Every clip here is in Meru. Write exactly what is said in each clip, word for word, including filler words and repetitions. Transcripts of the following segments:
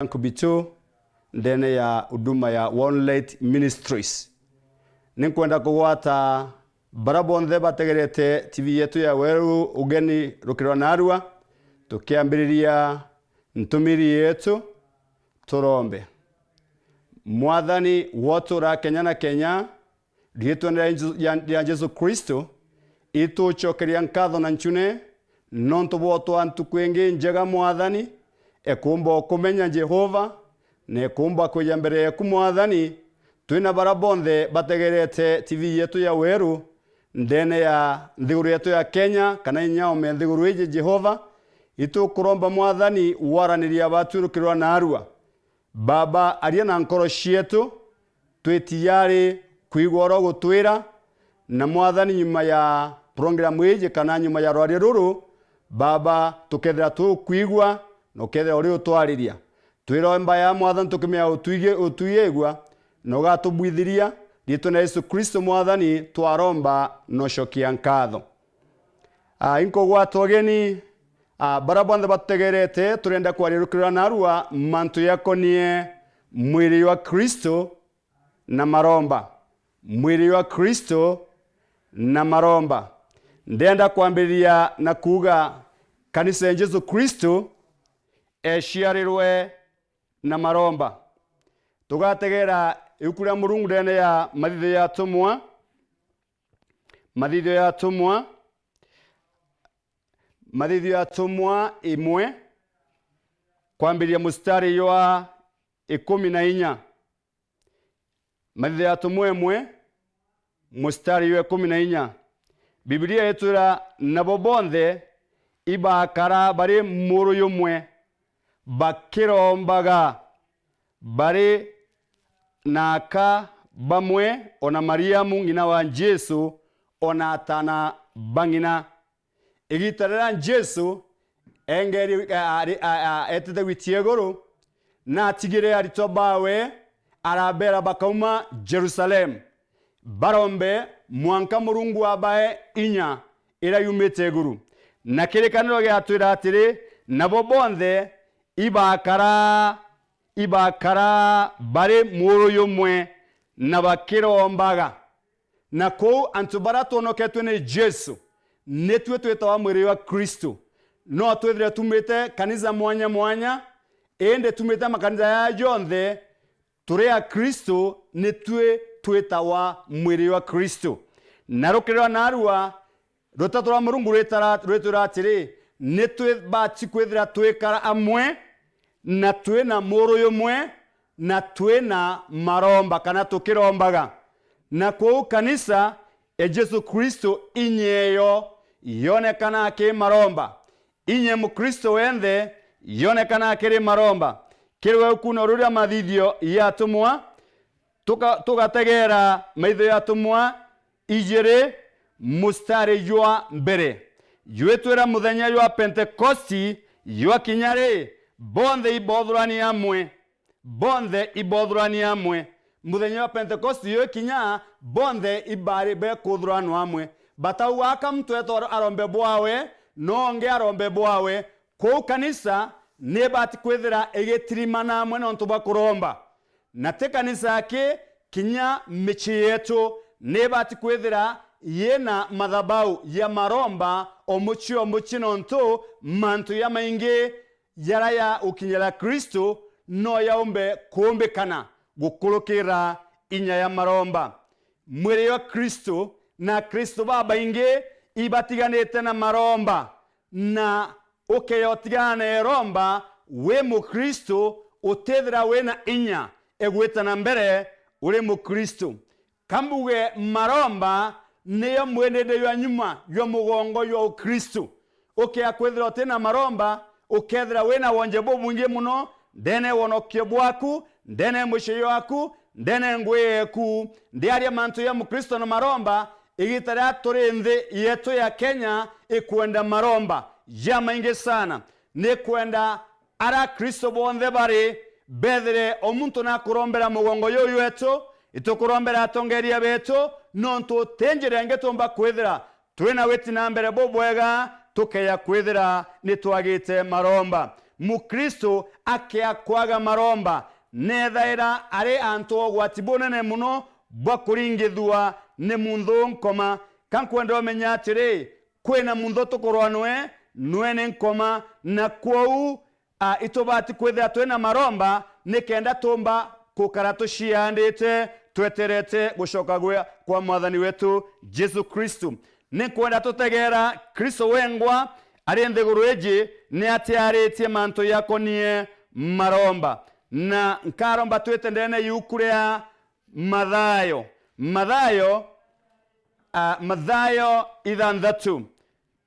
Nkubitu ndene ya huduma ya One Light Ministries. Ninkwenda kugwata bara bonthe bategerete T V yetu ya Weru ugeni rukirwa narua, tukiambiriria ntumiri yetu, turombe. Mwathani wotura Kenya na Kenya, riitwene ria Jesu, ya, ya Jesu Kristo, itucokeria nkatho na ncune nontu bwa utwaa ntuku ingi njega, Mwathani, ekumba ukumenya Jehova, na ekumba kwija mbere yeku, Mwathani, twina bara bonthe bategerete T V yetu ya Weru, ndene ya nthiguru yetu ya Kenya, kana inya ome nthiguru iji, Jehova, itukuromba, Mwathani, waraniria batwirukirwa narua. Baba, aria na nkoro cietu, twi tiyari kwigua uria ugutwira, na Mwathani, nyuma ya program iji kana nyuma ya rwaria ruru, Baba, tukethira tukwigua na ukethira uri utwariria. Twiromba ya Mwathani tukimenya utwige-, utwigua na ugatubwithiria, riitwa na Yesu Kristo Mwathani twaromba na ucokia nkatho. Ah, inkugwata ugeni, ah, bara bonthe batutegerete, turenda kwaria rukirwa narua mantu jakonie mwiri jwa Kristo na maromba. Mwiri jwa Kristo na maromba. Ndenda kwambiriria na kuuga kanisa ya Jesu Kristo eciarirwe na maromba. Tugategera ibuku ria Murungu ndene ya Mathithio ya Atumwa, Mathithio ya Atumwa, Mathithio ya Atumwa imwe, kwambiriria mustari jwa ikumi na inya. Mathithio ya Atumwa imwe, mustari jwa ikumi na inya. Bibilia itwira, "Nabo bonthe ibakara bari muru jumwe, bakirombaga, bari na aka bamwe, ona Mariamu ng'ina wa Jesu, ona atana ba ng'ina." Igiita riria Jesu engeri-, a-, ari-, a-, a-, etite gwitia iguru, na atigire aritwa bawe, arabera bakauma Jerusalemu, barombe mwanka Murungu abae inya iria yumite iguru. Na kirikaniro giatwira atiri, "Nabo bonthe ibakara, ibakara bari muru jumwe na bakirombaga." Na kuu antu baria twonoketue ni Jesu, nitue twitawa mwiri jwa Kristo. No twithire tumite kanisa mwanya mwanya, indi tumite makanisa jaa jonthe, turi a Kristo, nitue twitawa mwiri jwa Kristo. Na rukirwa narua, rutatu rwa Murungu rwitara-, rwitwira atiri, nitubati kwithira twikara amwe, na twina muru jumwe, na twina maromba, kana tukirombaga. Na kuu kanisa ya Jesu Kristo inyeyo yonekana ki maromba. Inye Mukristo wenthe yonekana kiri maromba. Kiri we ukuna ruria Mathithio ya Atumwa, tuka-, tugategera Maitho ya Atumwa ijiri, mustari jwa mbere. Jwitwira, "Muthenya jwa Pentekosti jwakinya ri, bonthe ibothurania amwe." Bonthe ibothurania amwe. Muthenya wa Pentekosti jwikinya, bonthe ibari bekuthuranwa amwe. Batauga, "Aka muntu eetwa arombe bwawe, na ungi arombe bwawe." Kuu kanisa nibati kwithira igitirimana amwe nontu bwa kuromba. Na ti kanisa aki, kinya micii yetu nibati kwithira yina mathabau ya maromba o mucii o mucii, nontu mantu jamaingi jaria ya gukinyira Kristo no yaumbe kuumbikana gukurukira inya ya maromba. Mwiri jwa Kristo na Akristo babaingi ibatiganite na maromba, na ukeya utigana na iromba wi Mukristo, utithira wina inya igwita na mbere uri Mukristo. Ka mbuge maromba niyo mwendende jwa nyuma jwa mugongo jwa Ukristo. Ukea kwithira uti na maromba, ukethira wina wonje bubwingi muno ndene ya wonokio bwaku, ndene ya mucii jwaku, ndene ya ngui yeku. Ndiaria mantu ya Mukristo na maromba, igiita riria turi nthi yetu ya Kenya ikwenda maromba jamaingi sana. Nikwenda ara Akristo bonthe bari, bethire o muntu nakurombera mugongo juju jwetu, itukurombera atongeria betu, nontu ti njira ingi tuumba kwithira twina witi na mbere bubwega tukeya kwithira nitwagite maromba. Mukristo akea kwaga maromba, neethaira ari antu a ugwati bunene mono bwa kuringithua ni munthu nkoma. Ka nkwenda umenya atiri, kwina munthu tukurwa nwe, nwe ni nkoma, na kwou, a, itubati kwithira twina maromba nikenda tumba gukara tuciandite, tweterete gucoka gwe kwa Mwathani wetu Jesu Kristu. Ni nkwenda tutegeera Kristo wengwa ari nthiguru iji ni atiaritie mantu jakonie maromba. Na nkaromba twite ndene yuku ria Mathayo. Mathayo, a, Mathayo ithanthatu.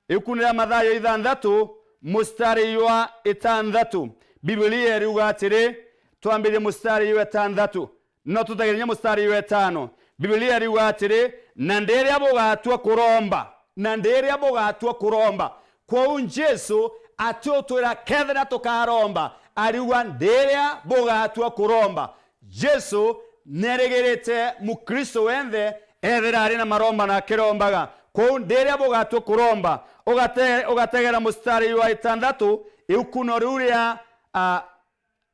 Ibuku ni ria Mathayo ithanthatu, mustari jwa itanthatu. Bibilia iriuga atiri, twambirie mustari jwa itanthatu. No tutegerie mustari jwa itano. Bibilia iriuga atiri, "Na ndiria bugatua kuromba, na ndiria bugatua kuromba." Kwou Jesu atiutwira kethira tukaromba, ariuga, "Ndiria bugatua kuromba." Jesu nerigirite Mukristo wenthe ethira ari na maromba na akirombaga. Kwou ndiria bugatua kuromba, ugate-, ugategera mustari jwa itanthatu, iukune riu ria, a,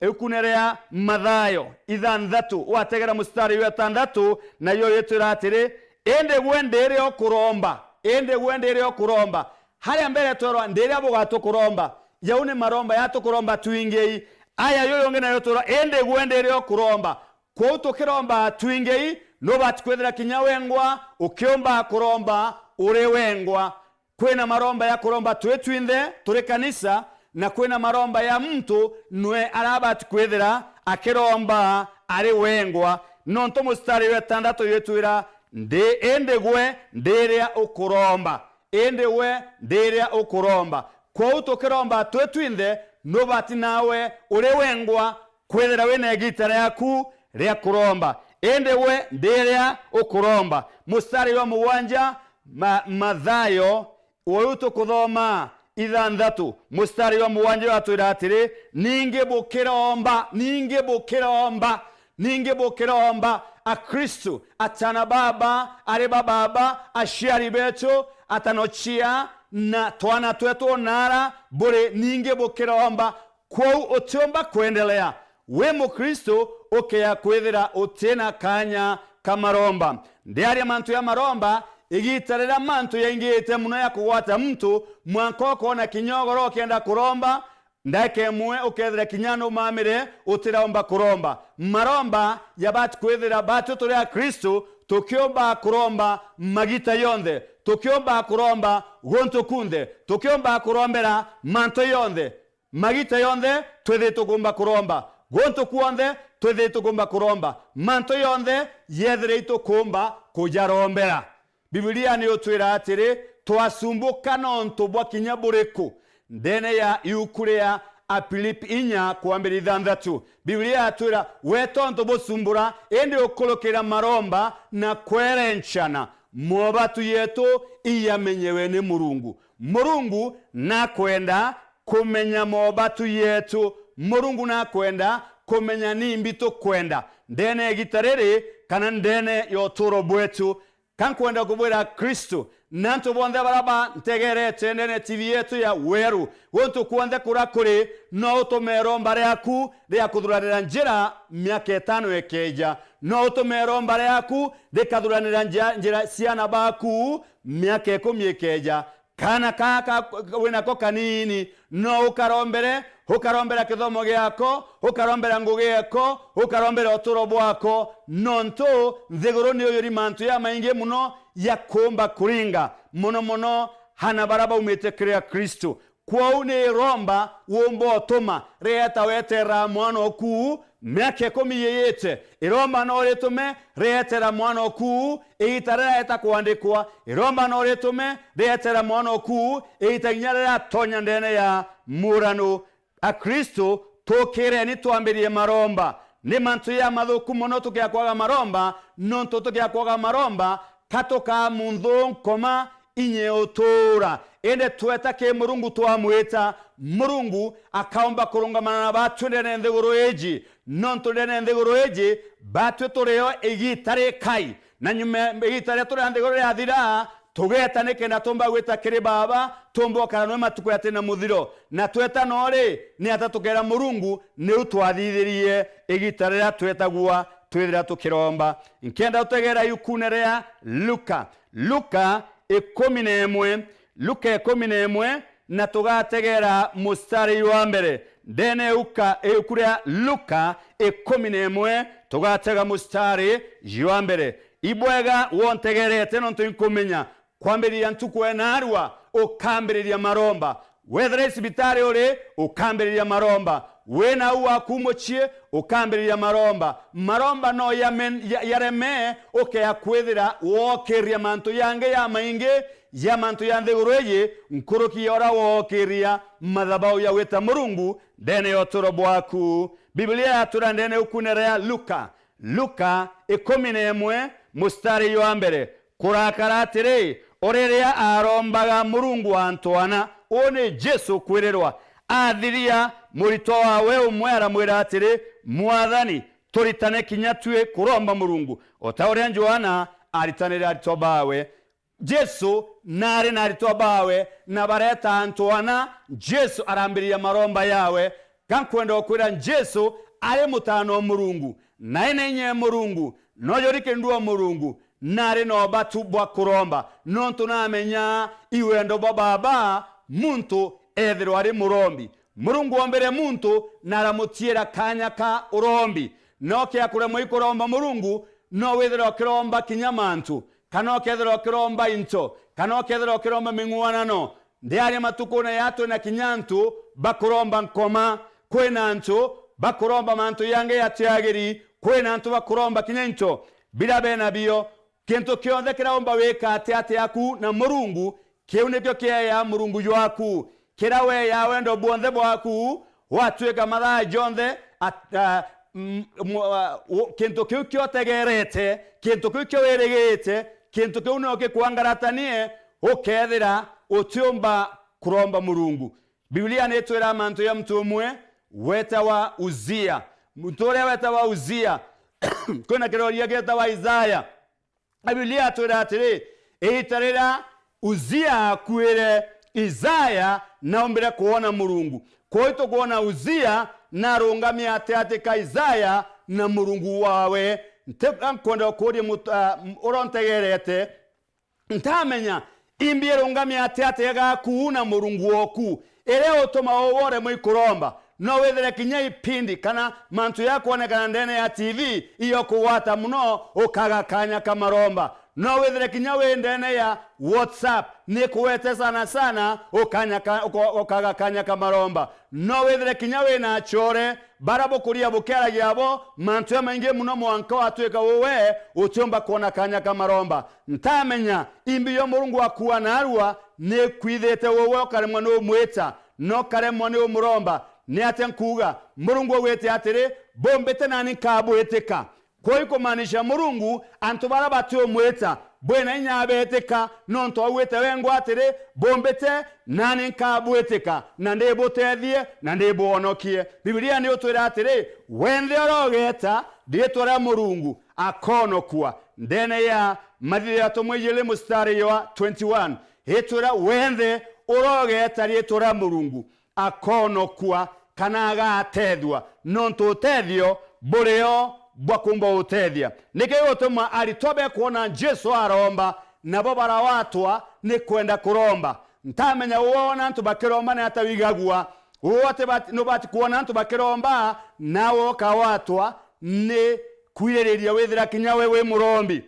iukune ria Mathayo ithanthatu, ugategera mustari jwa itanthatu, nayo yitwira atiri, "Indi gwe ndiria ukuromba, indi gwe ndiria ukuromba." Haria mbere twerwa, "Ndiria bugatua kuromba." Jau ni maromba ya tukuromba twingi. Aya, yuyu ungi nayo twerwa, "Indi gwe ndiria ukuromba." Kwou tukiromba twingi, nubati kwithira kinya wengwa ukiumba kuromba uri wengwa. Kwina maromba ya kuromba twi twinthe turi kanisa, na kwina maromba ya muntu nwe arabati kwithira akiromba ari wengwa. Nontu mustari wa itandatu yitwira, "Ndi, indi gwe ndiria ukuromba, indi gwe ndiria ukuromba." Kwou tukiromba twi twinthe, nubati nawe uri wengwa kwithira wina igiita riaku ria kuromba. Indi we ndiria ukuromba. Mustari wa mugwanja, Ma-, Mathayo, uyu tukuthoma ithanthatu, mustari wa mugwanja watwira atiri, "Ningi bukiromba, ningi bukiromba, ningi bukiromba." Akristu, atana baba, ari ba baba, aciari betu, atanochia, na twana twetu nara buri, ningi bukiromba. Kwou utiumba kwendelea wi Mukristu ukea kwithira utina kaanya ka maromba. Ndiaria mantu ya maromba, igiita riria mantu yaingiite mono ya kugwata muntu, mwanka ukoona kinya ugoro ukienda kuromba, ndagika imwe ukethira kinya numamire utiraomba kuromba. Maromba jabati kwithira batu turi Akristu tukiumba kuromba magiita jonthe, tukiumba kuromba guntu kunthe, tukiumba kurombera mantu jonthe. Magiita jonthe twithii tukumba kuromba. Guntu kwonthe twithii tukumba kuromba. Mantu jonthe yethirei tukumba kujarombera. Bibilia ni utwira atiri, twasumbuka nontu bwa kinya buriku? Ndene ya iuku ria Afilipi inya kwambiria ithanthatu, Bibilia yatwira, "We tontu busumbura, indi ukurukira maromba na kwerenchana, mobatu yetu iyamenyewe ni Murungu." Murungu nakwenda kumenya mobatu yetu. Murungu nakwenda kumenya nimbi tukwenda ndene ya igiita riri kana ndene ya uturo bwetu. Ka nkwenda kubwira Akristu na antu bonthe baria bantegerete ndene ya T V yetu ya Weru, guntu kwonthe kuria kuri, no utume iromba riaku ria kuthuranira njira miaka itano ikeja. No utume iromba riaku rikathuranira njia-, njira ciana baku miaka ikumi ikeja. Kaana kaa ka-, winako kanini, no ukarombere, ukarombera kithomo giako, ukarombera ngugi yako, ukarombera uturo bwako, nontu nthiguru ni uyuri mantu jamaingi mono ya kuumba kuringa, mono mono hana baria baumite kiri Akristu. Kwou ni iromba uumba utuma rieta weterera mwana oku miaka ikumi yiyite. Iromba no ritume rietera mwana oku igiita riria eta kwandikwa. Iromba no ritume rietera mwana oku igiita kinya riria atonya ndene ya murano. Akristu, tukireni twambirie maromba. Ni mantu jamathuku mono tukia kwaga maromba, nontu tukia kwaga maromba, ka tukaa munthu nkoma inye utuura. Indi tweta ki Murungu twamwita, Murungu akaumba kurungamana na batwi ndene nthiguru iji, nontu ndene nthiguru iji batwi turio igiita rikai, na nyuma igiita ria turia nthiguru riathira, Tugeeta nikenda tumba gwita kiri Baaba, tumba ukara nwe matuku yati na muthiro. Na tweta no ri, ni ata tukeera Murungu, niu twathithirie igita riria twetagua twithira tukiromba. Nkenda utegeera iukune ria Luka. Luka ikumi na imwe, Luka ikumi na imwe, na tugategeera mustari jwa mbere. Ndene uka, iuku ria Luka ikumi na imwe, tugatega mustari jwa mbere. Ibwega wontegerete, nontu inkumenya kwambiriria ntuku ena arua, ukambiriria maromba. Wethira i cibitari uri, ukambiriria maromba. Wina u waku mucii, ukambiriria maromba. Maromba no yamen-, ya-, yareme ukea kwithira wookiria mantu jangi jamaingi ja mantu ja nthiguru iji, nkuruki ya uria wookiria mathabau ja gwita Murungu ndene ya uturo bwaku. Biblia yatwira ndene ukune ria Luka, Luka ikumi na imwe, mustari jwa mbere, kurakara atiri, o riria arombaga Murungu antu ana, uu ni Jesu kwirirwa, athiria, muritwa wawe umwe aramwira atiri, Mwathani, turitane kinya tui kuromba Murungu, o ta uria Johana aritanire aritwa bawe. Jesu naari na aritwa bawe, na bareta antu ana, Jesu arambiriria maromba yawe. Ka nkwenda gukwira, Jesu ari mutaana o Murungu, na ena inya e Murungu, na ujuri kindu o Murungu, na ari na ubatu bwa kuromba, nontu namenya i wendo bwa Baaba muntu ethirwa ari murombi. Murungu oombire muntu na aramutiira kaanya ka urombi. No kea kuremwa i kuromba Murungu, no withirwa ukiromba kinya mantu, kana ukethirwa ukiromba into, kana ukethirwa ukiromba ming'uanano. Ndiaria matukune ya twina kinya antu bakuromba nkoma, kwina antu bakuromba mantu jangi jatiagiri, kwina antu bakuromba kinya into biria bena bio. Kintu kionthe kiraumba wika ati ati aku na Murungu, kiu nikio kieyaa Murungu jwaku. Kira weyaa wendo bwonthe bwaku, watwika mathaa jonthe at-, a, m-, mwa-, u-, kintu kiu kiotegerete, kintu kiu kiwirigite, kintu kiu nio gikwangaratanie, ukethira utiumba kuromba Murungu. Biblia nitwira mantu ja muntu umwe wetawa Uzia. Muntu uria wetawa Uzia, kwina kiroria gietawa Isaya. Na Biblia yatwira atiri, iita riria Uzia akuire, Isaya naumbire kwona Murungu. Kwou tukwona Uzia narungami ati ati ka Isaya na Murungu wawe. Nti-, nkwenda ukuria mut-, a, m-, urontegerete, ntamenya imbi irungami ati ati gaku na Murungu woku. Iria utuma uwe uremwe i kuromba, no withire kinya ipindi kana mantu ya kwonekana ndene ya T V iyo kugwata muno, ukaga kanya ka maromba. No withire kinya wi ndene ya WhatsApp, ni kuwete sana sana, ukanya ka-, uko-, ukaga kanya ka maromba. No withire kinya wi na acore, bara bukuria bukiaragia abo mantu jamaingi muno, mwanka watwika uwe utiumba kwona kanya ka maromba. Ntamenya imbi yo Murungu akua narua ni kwithite uwe ukaremwa ni umwita, na ukaremwa ni umuromba. Ni atia nkuuga? Murungu augite atiri, bumbite nani nkabwitika. Kwou ikumaanisha Murungu, antu baria batiumwita, bwina inya abetika, nontu augite wengwa atiri, bumbite, nani nkabwitika, na ndibutethie, na ndibwonokie. Biblia ni utwira atiri, wenthe urogeta riitwa ria Murungu, akonokua. Ndene ya Mathithio ya Atumwa ijiri mustari jwa twenty-one, itwira wenthe urogeta riitwa ria Murungu, akonokua kana agatethua, nontu utethio burio bwa kumba utethia. Niki gutuma aritwa bekwona Jesu aromba, nabo barawatwa ni kwenda kuromba? Ntamenya uwe wona antu bakiromba ni ata wigagua? Uwe uti bat-, nubati kwona antu bakiromba, nawe ukawatwa ni kwiririria withira kinya we wi murombi.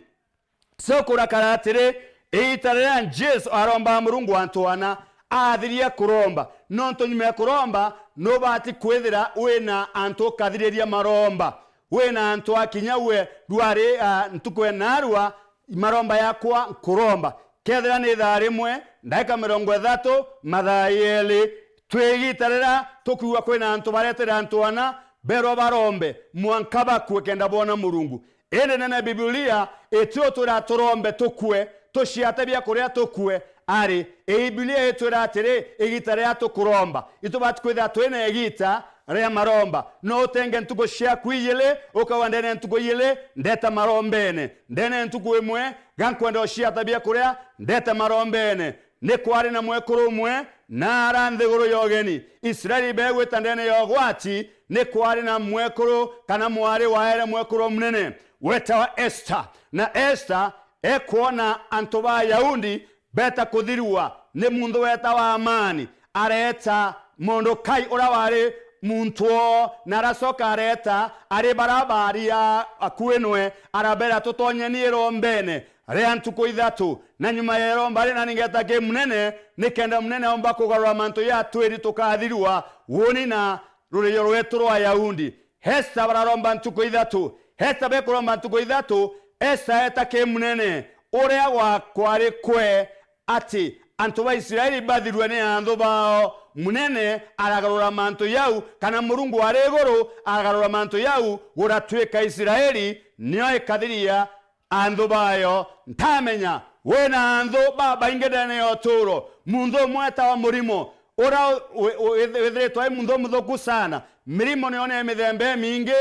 So kurakara atiri, iita riria Jesu arombaga Murungu antu ana, athiria kuromba. Nontu nyuma ya kuromba, nubati kwithira wina antu ukathiriria maromba. Wina antu akinya we rwari, a, ntuku enarua, maromba yakwa nkuromba. Kethira ni ithaa rimwe, ndaika mirongo ithatu, mathaa yeli, twi igiita riria tukwigua kwina antu baretera antu ana, berwa barombe, mwanka bakue kenda boona Murungu. Indi nene Biblia itiutwira turombe tukue, tuciate biakuria tukue. Ari, Biblia itwira atiri, igiita riria tukuromba, itubati kwithira twina igiita ria maromba. No utenge ntuku ciaku ijiri, ukauga, ndene ntuku ijiri, ndeta marombene. Ndene ntuku imwe, ga nkwenda uciata biakuria, ndeta marombene. Ni kwari na mwekuru umwe naara nthiguru ya ugeni. Israeli begwita ndene ya ugwati, ni kwari na mwekuru kana mwari waere mwekuru munene wetawa Esta. Na Esta ekwona antu ba Ayahudi beta kuthirua ni muntu wetawa Amani, areta Mordekai uria wari muntu oo, na aracoka areta ari bara baari a-, akui nwe, arabera, tutonyeni irombene ria ntuku ithatu, na nyuma ya iromba ri nani ngeta ki munene, nikenda munene aumba kugarura mantu ja twiri tukathirua, uuni na rurio rwetu rwa Ayahudi. Esta bararomba ntuku ithatu. Esta bekuromba ntuku ithatu, Esta eta ki munene uria wa kwari kwe ati antu ba Israeli bathirue ni anthu bao. Munene aragarura mantu jau, kana Murungu ari iguru aragarura mantu jau, guratwika Israeli nio ikathiria anthu bayo. Ntamenya wina anthu babaingi ndene ya uturo. Muntu umwe etawa murimo, uria wi-, wi-, withiritwe ai muntu umuthuku sana. Mirimo nio ni mithemba imingi,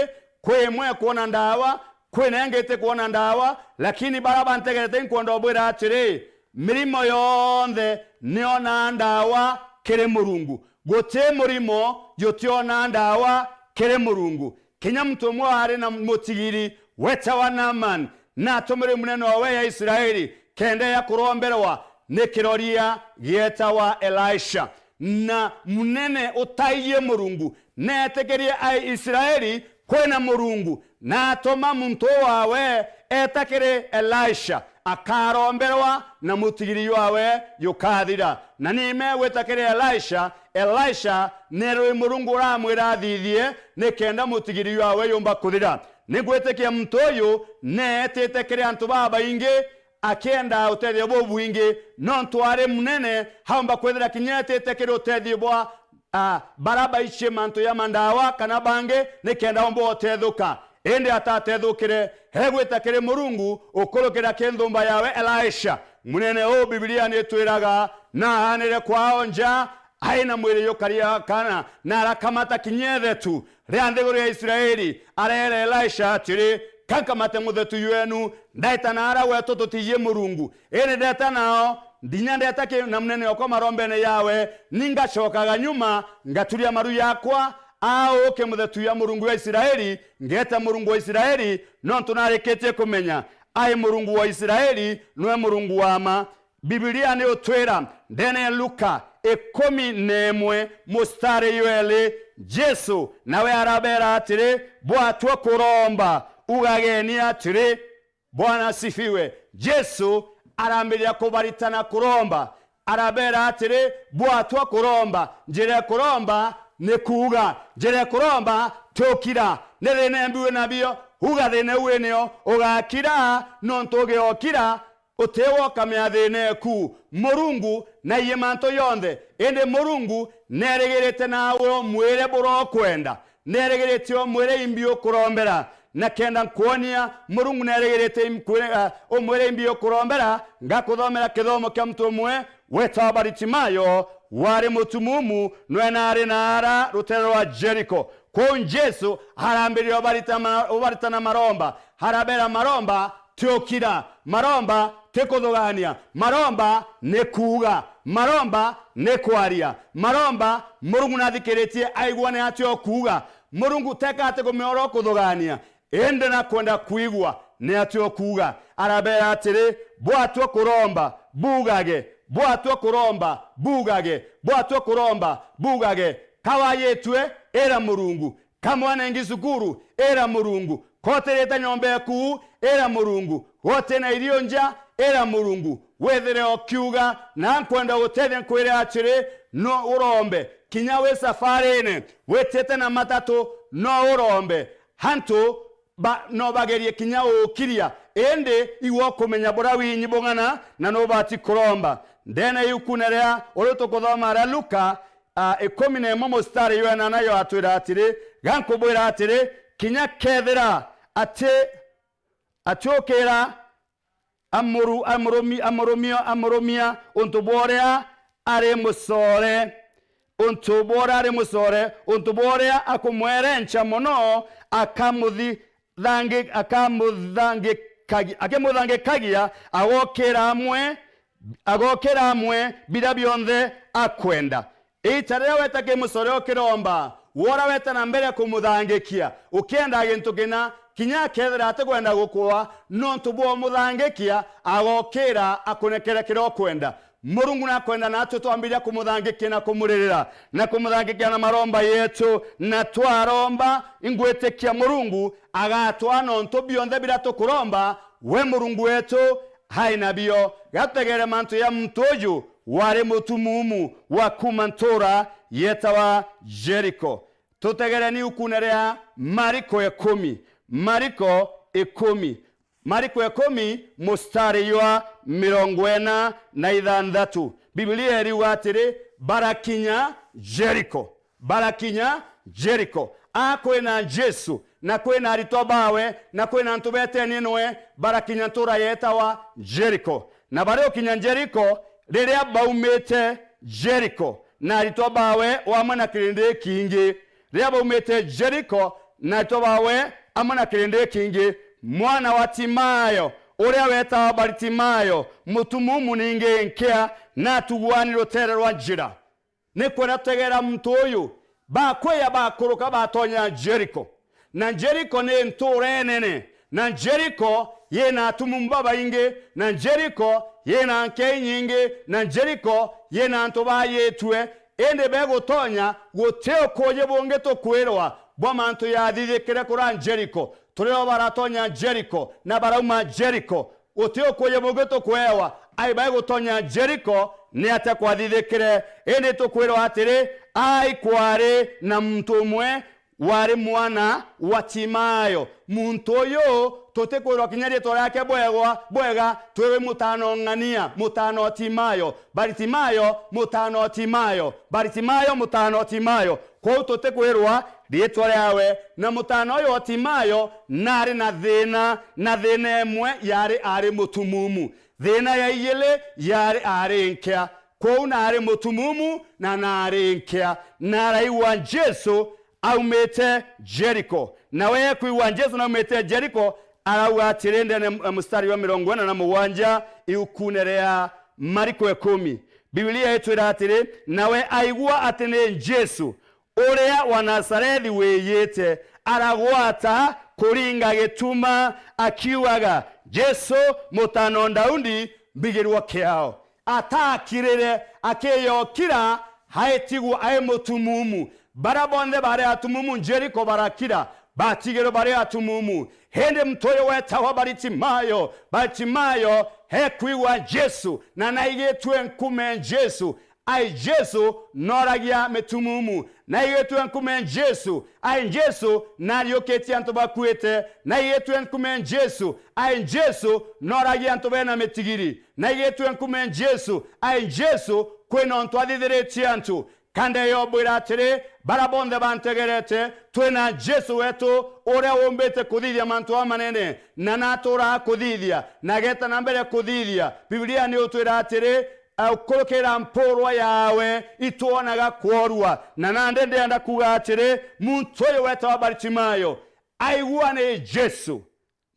kwi imwe ikwona ndawa, kwi na ingi itikwona ndawa, lakini baria bantegerete inkwenda ubwira atiri, mirimo yonthe niona ndawa kiri Murungu. Guti murimo jutiona ndawa kiri Murungu. Kinya muntu umwe waari na mutigiri wetawa Naaman, naatumirwe munene owe ya Israeli kenda ya kuromberwa ni kiroria gietawa Elisha. Na munene utaijie Murungu neetikirie ai Israeli kwina Murungu, na atuma muntu wawe eeta kiri Elisha, akaromberwa na mutigiri jwawe jukathira. Na ni megwita kiri Elisha, Elisha ni rwi Murungu uramwira athithie, nikenda mutigiri jwawe jumba kuthira. Ni ngwitikia muntu uyu neetite kiri antu babaingi, akienda utethio bubwingi, nontu ari munene, aumba kwithira kinya etite kiri utethio bwa, a, bara baicie mantu ja mandawa kana bangi, nikenda umba utethuka. Indi atatethukire, egwita kiri Murungu ukurukira ki nthumba yawe Elisha. Munene uu Bibilia nitwiraga, na aanire kwao nja, ai na mwiri jukari akana, na arakamata kinya ithetu ria nthiguru ya Israeli, areera Elisha atiri, ka nkamate muthetu jwenu, ndaita naara gwetu tutijie Murungu. Indi ndeta nao, ndinya ndeta ki na munene okwa marombene yawe, ni ngacokaga nyuma, ngaturia maru jakwa, aa uke muthetu ya Murungu wa Israeli, ngeeta Murungu wa Israeli, nontu narikitie kumenya ai Murungu wa Israeli nwe Murungu wa ma. Bibilia ni utwira ndene ya Luka ikumi na imwe mustari jweli, Jesu nawe arabeera atiri, bwatua kuromba, ugageni atiri, Bwana asifiwe. Jesu arambiria kubaritana kuromba, arabeera atiri, bwatua kuromba, njira ya kuromba ni kuuga, njira ya kuromba ti ukira. Ni thina imbi wi nabio, uga thina iu winio ugakira, nontu ugiokira, utiwokamia thina eku. Murungu naiyie mantu jonthe, indi Murungu nerigirite nawe umwire buria ukwenda. Nerigirite umwire imbi ukurombera. Na kenda nkwonia, Murungu nerigirite im-, kwire-, ah, umwire imbi ukurombera, ngakuthomera kithomo kia muntu umwe wetawa Baritimayo, wari mutumumu, nwe naari naara rutere rwa Jeriko. Kwou Jesu arambiriria ubarita ma-, ubaritana maromba, arabera maromba ti ukira, maromba ti kuthugania, maromba ni kuuga, maromba ni kwaria, maromba Murungu nathikiritie aigua ni atia ukuuga. Murungu teka ati kumeora ukuthugania, indi nakwenda kwigua ni atia ukuuga. Arabera atiri, bwatua kuromba, bugage, bwatua kuromba, bugage, bwatua kuromba, bugage. Ka wayitue, ira Murungu. Ka mwana ingi cukuru, ira Murungu. Ka utirite nyomba eku, ira Murungu. Ka utina irio nja, ira Murungu. Withire ukiuga, na nkwenda gutethia nkwire atiri, no urombe. Kinya wi safarine, witite na matatu, no urombe. Antu ba-, no bagerie kinya ukiria, indi iwe ukumenya buria winyi bung'ana na nubati kuromba. Ndene iukune ria uri tukuthoma ria Luka, a, ikumi na imwe mustari jwa inana yo atwira atiri, ga nkubwira atiri, kinya kethira ati, atiukira amuru-, amurumi-, amurumio-, amurumia untu bwa uria ari mucore, untu bwa uria ari mucore, untu bwa uria akumwerenca mono, akamuthi-, thangi-, akamuthangikagi-, akimuthangikagia, agokira amwe, agokira amwe biria bionthe akwenda. Iita riria weta ki mucore ukiromba, wora weta na mbere kumuthangikia, ukienda gintu kina, kinya akethira atikwenda gukua, nontu bwa umuthangikia, agokira akunekere kiria ukwenda. Murungu nakwenda natwe twambiria kumuthangikia na kumuririra, na kumuthangikia na maromba yetu, na twaromba, ingwitikia Murungu agatwaa nontu bionthe biria tukuromba, we Murungu wetu ai nabio. Gatutegere mantu ya muntu uju wari mutumumu wa kuuma ntuura yetawa Jeriko. Tutegere ni ukune ria Mariko ikumi. Mariko ikumi. Mariko ikumi, mustari jwa mirongo ina na ithanthatu. Biblia iriuga atiri, barakinya Jeriko. Barakinya Jeriko. A kwina Jesu, na kwina aritwa bawe, na kwina antu betenie noe, barakinya ntuura yetawa Jeriko. Na bari ukinya Jeriko, riria baumite Jeriko, na aritwa bawe wamwe na kirindi kingi. Riria baumite Jeriko, na aritwa bawe amwe na kirindi kingi, mwana wa Timayo, uria wetawa Baritimayo, mutumumu ningi nkia, natugwani rutere rwa njira. Ni kwenda tutegera muntu uyu, bakwia bakuruka batonya Jeriko. Na Jeriko ni ntuura inene, na Jeriko yina atumumu babaingi, na Jeriko yina nkei nyingi, na Jeriko yina antu bayitue, indi begutonya, guti ukuuji bungi tukwirwa bwa mantu yathithikire kuria Jeriko. Turi o baratonya Jeriko, na barauma Jeriko, guti ukuuji bungi tukwewa. Ai baigutonya Jeriko, ni atia kwathithikire? Indi tukwirwa atiri, ai kwari na muntu umwe wari mwana wa Timayo. Muntu uyu tutikwirwa kinya riitwa riake bwegwa, bwega, twiwi mutano ng'ania, mutano o Timayo, Baritimayo, mutano o Timayo, Baritimayo, mutano o Timayo. Kwou tutikwirwa riitwa riawe. Na mutano uyu o Timayo nari na thina, na thina imwe yari ari mutumumu. Thina ya ijiri yari ari nkia. Kwou naari mutumumu na naari nkia, na araigua Jesu aumite Jeriko. Nawe ekwigua Jesu naumite Jeriko, arauga atiri, ndene ya mustari wa mirongo ina na mugwanja, iukune ria Mariko ikumi. Biblia itwira atiri, nawe aigua ati ni Jesu, uria wa Nazarethi wiyite, aragwata kuringa gituma, akiugaga, "Jesu, mutano Daudi, mbigirwa kiao." Atakirire, akiyokira, aitigwa ai mutumumu. Bara bonthe bari atumumu Jeriko barakira, batigirwe bari atumumu. Indi muntu uyu wetagwa Baritimayo, Baritimayo ekwigua Jesu, na naigitue nkume Jesu. Ai Jesu noragia mitumumu, naigitue nkume Jesu. Ai Jesu nariukitie antu bakuite, naigitue nkume Jesu. Ai Jesu noragia antu bena mitigiri, naigitue nkume Jesu. Ai Jesu kwina untu athithiritie antu. Ka ndeyobwira atiri, bara bonthe bantegerete, twina Jesu wetu uria umbite kuthithia mantu amanene, na naturaa kuthithia, na ageta na mbere kuthithia. Biblia ni utwira atiri, ukurukira mpurwa yawe itwonaga kworua. Na nandi ndienda kuuga atiri, muntu uyu wetawa Baritimayo aigua ni Jesu.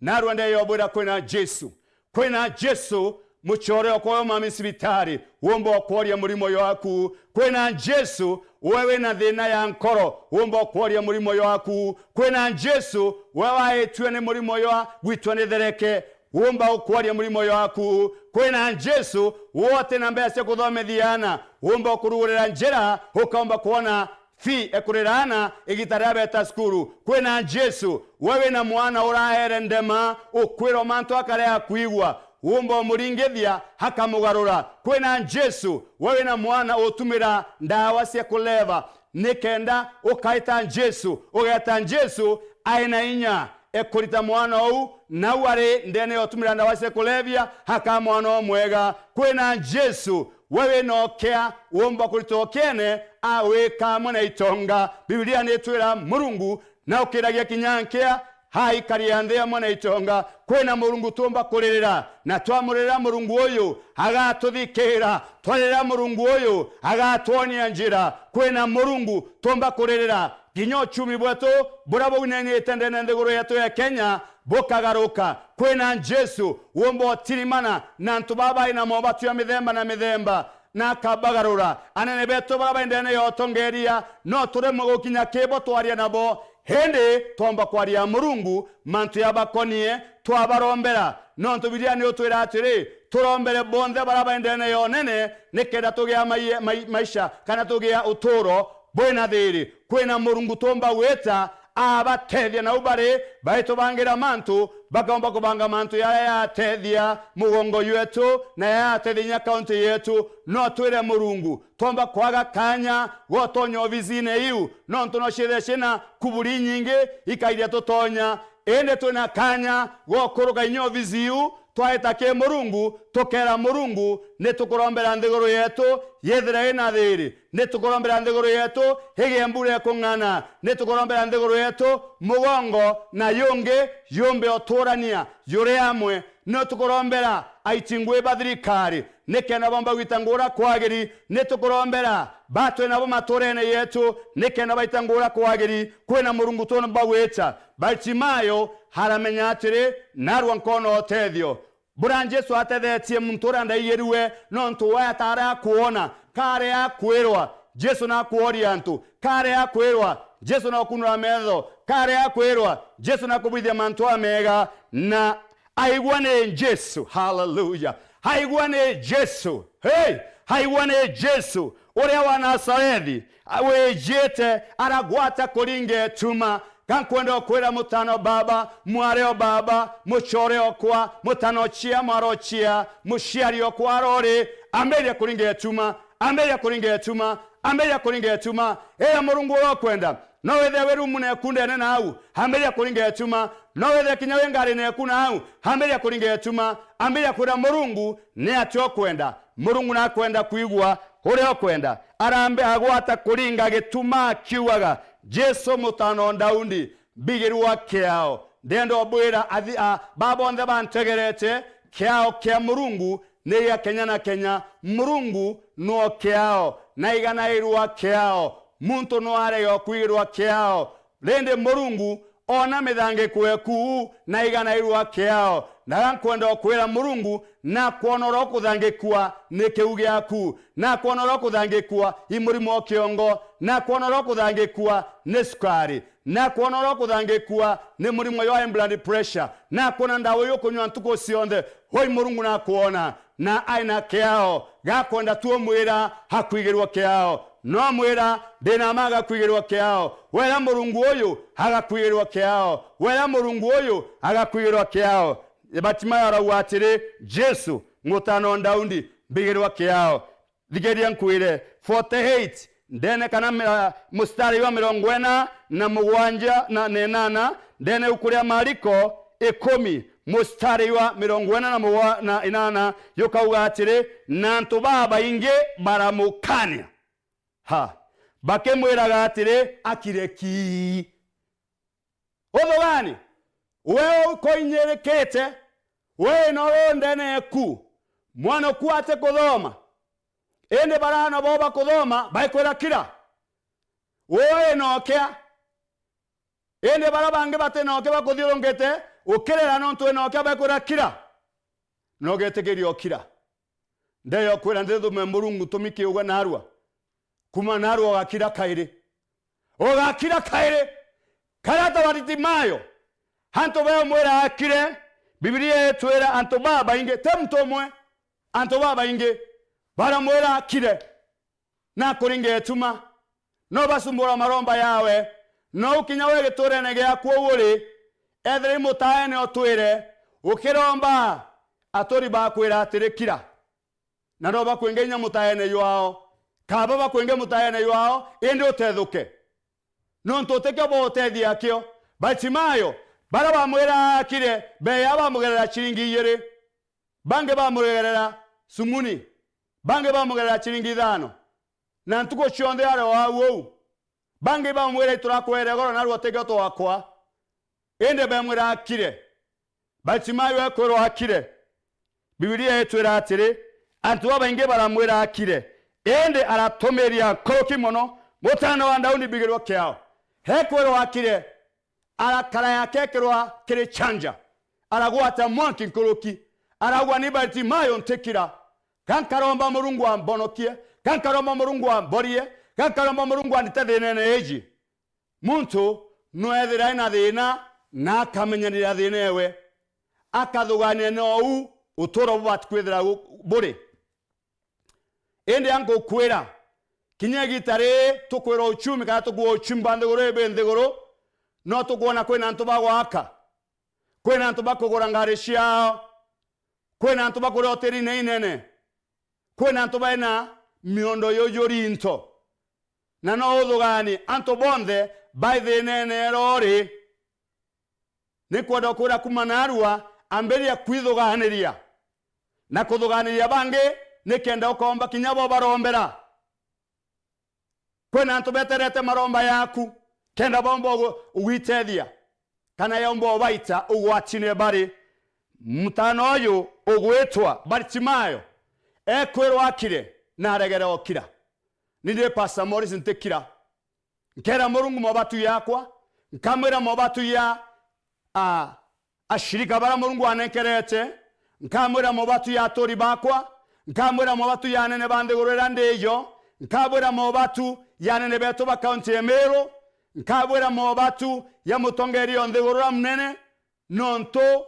Narua ndeyobwira kwina Jesu. Kwina Jesu, mucore okwa uyu mami cibitari, wumba ukworia murimo jwaku. Kwina Jesu, we wina thina ya nkoro, wumba ukworia murimo jwaku. Kwina Jesu, we waitue ni murimo jwa gwitwa ni thereke, wumba ukworia murimo jwaku. Kwina Jesu, wote na mbeca cia kuthomithia ana, wumba ukurugurira njira, ukaumba kwona fee ekurira ana igita riria beta cukuru. Kwina Jesu, we wina mwana uraere ndema, ukwirwa mantu akarea kwigua, wumba umuringithia, akamugarura. Kwina Jesu, we wina mwana utumira ndawa cia kuleva, nikenda ukaita Jesu, ugeta Jesu, ai na inya ekurita mwana ou, nau ari ndene ya utumira ndawa cia kulevya, akaa mwana umwega. Kwina Jesu, we wina ukea, wumba kurita ukeene, awika amwe na itonga. Biblia nitwira Murungu naukiragia kinya nkea, Haikaria nthi amwe na itonga. Kwina Murungu tuumba kuririra, na twamuririra Murungu uyu agatuthikira. Twaririra Murungu uyu agatwonia njira. Kwina Murungu tuumba kuririra. Kinya uchumi bwetu buria buinenite ndene nthiguru yetu ya Kenya bukagaruka. Kwina Jesu uumba utirimana na antu baba baina mobatwi ya mithemba na mithemba, na akabagarura. Anene betu baria bai ndene ya utongeria, no turemwe gukinya kibo twaria nabo, indi twomba kwaria Murungu mantu jabakonie, twabarombera. Nontu Bibilia ni utwira atiri, turombere bonthe baria bai ndene ya unene, nikenda tugia mai-, mai-, maisha, kana tugia uturo bwina thiri. Kwina Murungu tuumba gwita abatethia nau bari baitubangira mantu, bakaumba kubanga mantu jaria jatethia mugongo jwetu na jaria jatethia inya kaunti yetu. No twire Murungu, twomba kwaga kanya gotonya obisine iu, nontu no ciithire ciina kuburi inyingi ikairia tutonya. Indi twina kanya gokuruka inya obisi iu, twaita ki Murungu, tukeera Murungu, ni tukurombera nthiguru yetu yithire ina thiri. Ni tukurombera nthiguru yetu igie mbura ikung'ana. Ni tukurombera nthiguru yetu mugongo na yungi yumbe uturania juri amwe. Ni tukurombera aiti ngui ba thirikari, nikenda bomba gwita nguura kwagiri. Ni tukurombera batwi nabo maturene yetu, nikenda baita nguura kwagiri. Kwina Murungu tuumba gwita. Bartimayo aramenya atiri, narua nkoona utethio. Buria Jesu atethetie muntu uria ndaigirue, nontu we ataari akwona, kaari akwirwa, Jesu nakworia antu, kaari akwirwa, Jesu nakunura metho, kaari akwirwa, Jesu nakubwithia mantu amega, na aigua ni Jesu. Haleluya! Aigua ni Jesu. Hey! Aigua ni Jesu uria wa Nazarethi, awijite, aragwata kuringa ituma. Ga nkwenda ukwira mutano baba, mwari o baba, mucore okwa, mutano cia, mwaro cia, muciari okwa arori, ambiria kuringa ituma, ambiria kuringa ituma, ambiria kuringa ituma. Ira Murungu uria ukwenda, no withire wi rumu neku ndene nau, ambiria kuringa ituma. No withire kinya wi ngarine eku nau, ambiria kuringa ituma, ambiria kwira Murungu ni atia ukwenda. Murungu nakwenda kwigua uria ukwenda. Arambe agwata kuringa gituma akiugaga, Jesu mutano Daudi, mbigirwa kiao. Ndenda ubwira athi-, a, ba bonthe bantegerete, kiao kia Murungu ni gia kenya na kenya. Murungu nwo kiao, na iganairwa kiao. Muntu no arege o kwigirwa kiao. Rindi Murungu ona mithangiko eku, na iganairwa kiao. Na ga nkwenda ukwira Murungu, nakwona uria ukuthangikua ni kiu giaku, nakwona uria ukuthangikua i murimo o kiongo, nakwona uria ukuthangikua ni cukari, nakwona uria ukuthangikua ni murimo jwa high blood pressure, nakwona ndawa iu ukunywa ntuku cionthe. Oi Murungu nakwona, na aina kiao, gakwenda tu umwira akwigirwa kiao. No mwira, ndina ma agakwigirwa kiao. Wera Murungu uyu agakwigirwa kiao. Wera Murungu uyu agakwigirwa kiao. Batimayo arauga atiri, Jesu, mutano Daudi, mbigirwa kiao. Thigeria nkwire, forty-eight, ndene kana mi-, mustari wa mirongo ina na mugwanja na, na inana, ndene ibuku ria Mariko ikumi, mustari wa mirongo ina na mugwa-, na inana, yukauga atiri, na antu babaingi baramukania. Ha, bakimwiraga atiri, akire ki? Uthugani, we ukoinyirikite, we no ru ndene eku, mwana uku ati kuthoma, indi barana bo bakuthoma baikwira kira, we wi nokia, indi bara bangi bati nokia bakuthiurungite, ukirira nontu wi nokia baikwira kira, na ugitikiria ukira. Ndeyo kwira ndithume Murungu tumi kiuga narua. Kuma narua ugakira kairi. Ugakira kairi. Karata wa Batimayo. Antu bamwira akire. Bibilia itwira antu babaingi, ti muntu umwe. Antu babaingi baramwira akire. Na kuringa ituma. No basumbura maromba yawe. No ukinya we giturene giaku uu uri. Ethira i mutaene utwire. Ukiromba, aturi bakwira atiri kira. Na no bakwinge inya mutaene jwao, kaba bakwinge mutaene jwao, indi utethuke. Nontu utikio bwa utethia akio. Batimayo, bara bamwira akire, beya bamugerera ciringi ijiri, bangi bamugerera sumuni, bangi bamugerera ciringi ithano, na ntuku cionthe ari o au uu. Bangi bamwira, iturakwere goro, narua utikio twakwa. Indi bemwira akire. Bartimayo ekwirwa akire. Bibilia itwira atiri, antu babaingi baramwira akire, indi aratumiria nkuruki mono, Mutaana wa Daudi, mbigirwa kiao. Ekwirwa akire, arakara yake ekirwa kiri chanja, aragwata mwanki nkuruki, arauga, "Ni Bartimayo, ntikira, ga nkaromba Murungu ambonokie, ga nkaromba Murungu amborie, ga nkaromba Murungu andite thiinene iji." Muntu no ethira ena thiina na akamenyanira thiina ewe, akathugania nou uturo bubati kwithira bu-, buri. Indi angukwira, kinya igita riri tukwirwa uchumi kana tukwirwa uchumi bwa nthiguru ibi nthiguru, no tukwona kwina antu bagwaka, kwina antu bakugura ngari ciao, kwina antu bakuria hoteli inene inene, kwina antu baina miondo yujuri into. Na no uthugani antu bonthe bai thiinene rori. Ni kwenda ukwira kuma naarua, ambiria kwithuganiria na kuthuganiria bangi, ni kenda ukomba kinya bo barombera. Kwina antu beterete maromba yaku kenda bomba ugu-, ugwitethia, kana yaumba ubaita ugwatine bari. Mutaana uyu ugwitwa Bartimayo ekwirwa akire na aregere okira. Ni ndi Pastor Morris, ntikira. Nkeera Murungu mobatu yakwa, nkamwira mobatu ya, a, ashirika baria Murungu anenkerete, nkamwira mobatu ya aturi bakwa, nkamwira mobatu ya anene ba nthiguru iria ndiyo, nkamwira mobatu ya anene betu ba kaunti ya Meru, nkamwira mobatu ya mutongeria o nthiguru uria munene, nontu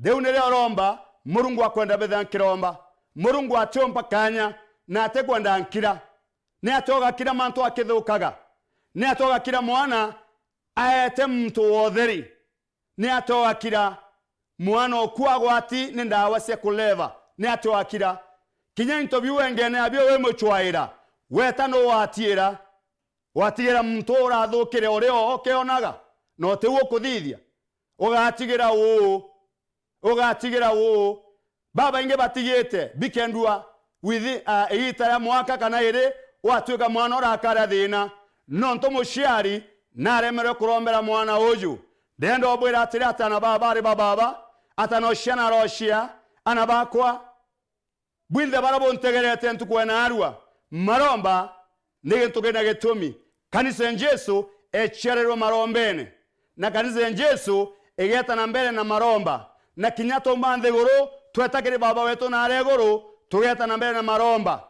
riu nirio uromba, Murungu akwenda mbitha nkiromba. Murungu atiumpa kanya, na atikwenda nkira. Ni atia ugakira mantu akithukaga? Ni atia ugakira mwana aete muntu wa utheri? Ni atia ugakira mwana oku agwati ni ndawa cia kuleva? Ni atia ugakira? Kinya into biu wengene abio wi mucwaira, weta nu watiira? Watigira muntu urathukire uri o ukionaga, na utiu ukuthithia? Ugatigira uu? Ugatigira uu? Babaingi batigite bikendua withi, a, igiita ria mwaka kana iri, watuika mwana urakaria thiina, nontu muciari naremerwe kurombera mwana uju. Ndenda ubwira atiri, ati ana baba bari ba baba, ati ana uciana arocia, ana bakwa, bwinthe baria buntegerete ntuku ya naarua, maromba ni gintu kina gitumi. Kanisa ya Jesu eciarirwe marombene, na kanisa ya Jesu igeeta na mbere na maromba, na kinya tuuma nthiguru tweta kiri Baba wetu na aria iguru, tugeeta na mbere na maromba.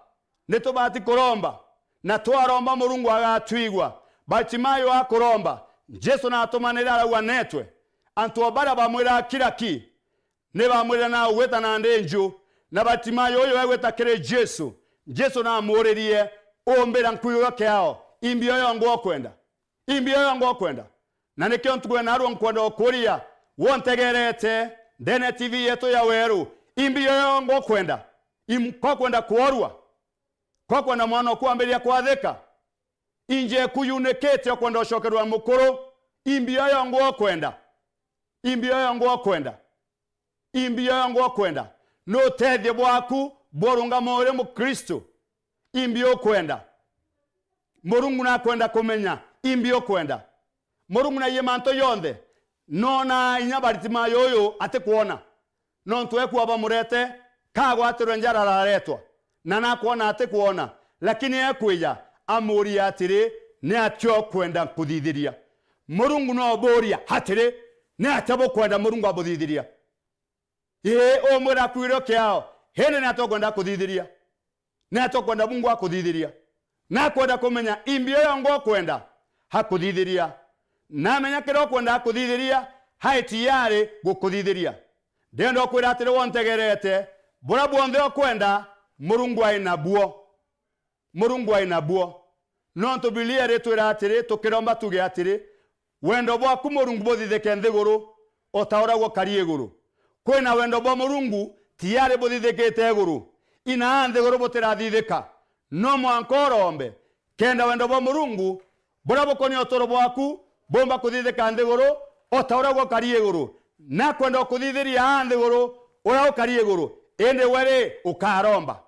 Ni tubati kuromba, na twaromba Murungu agatwigua. Bartimayo akuromba, Jesu natumanire arauga, netwe. Antu o baria bamwira, kira ki, ni bamwirire na ugwita na ndinju, na Bartimayo uyu egwita kiri Jesu. Jesu namuuririe, umbira nkwigua kiao, imbi oyo ngwa ukwenda? Imbi oyo ngwa ukwenda? Na nikio ntuku ya naarua nkwenda ukuria, wontegerete ndene T V yetu ya Weru, imbi oyo ngwa ukwenda? Im-, ko kwenda kworua? Ko kwenda mwana oku ambiria kwathika? Inje eku yunikite ukwenda ucokerwa mukuru, imbi oyo ngwa ukwenda? Imbi oyo ngwa ukwenda? Imbi oyo ngwa ukwenda? Ni utethio bwaku bwa urungamo uri Mukristo? Imbi ukwenda? Murungu nakwenda kumenya imbi ukwenda. Murungu naiyie mantu jonthe, nona inya Bartimayo uyu atikwona. Nontu ekua bamurete, kagwatirwe njara araretwa, na nakwona atikwona, lakini ekwija, amuuria atiri, ni atia ukwenda nkuthithiria? Murungu no ubuuria atiri, ni atia bukwenda Murungu abuthithiria? Ii, umwira akwire kiao, indi ni atia ukwenda kuthithiria? Ni atia ukwenda Mungu akuthithiria? Nakwenda kumenya imbi uyo ngwa ukwenda akuthithiria. Namenya kiria ukwenda akuthithiria, hai tiyari gukuthithiria. Ndenda ukwira atiri, wontegerete, buria bwonthe ukwenda, Murungu ai nabuo. Murungu ai nabuo. Nontu Bibilia iritwira atiri, tukiromba tuge atiri, wendo bwaku Murungu buthithike nthiguru, o ta uria gukari iguru. Kwina wendo bwa Murungu tiyari buthithikite iguru, inaa nthiguru butirathithika. No mwanka urombe, kenda wendo bwa Murungu buria bukonia uturo bwaku bumba kuthithika nthiguru, o ta uria gukari iguru. Nakwenda ukuthithiria aa nthiguru uria ukari iguru, indi we ri, ukaromba.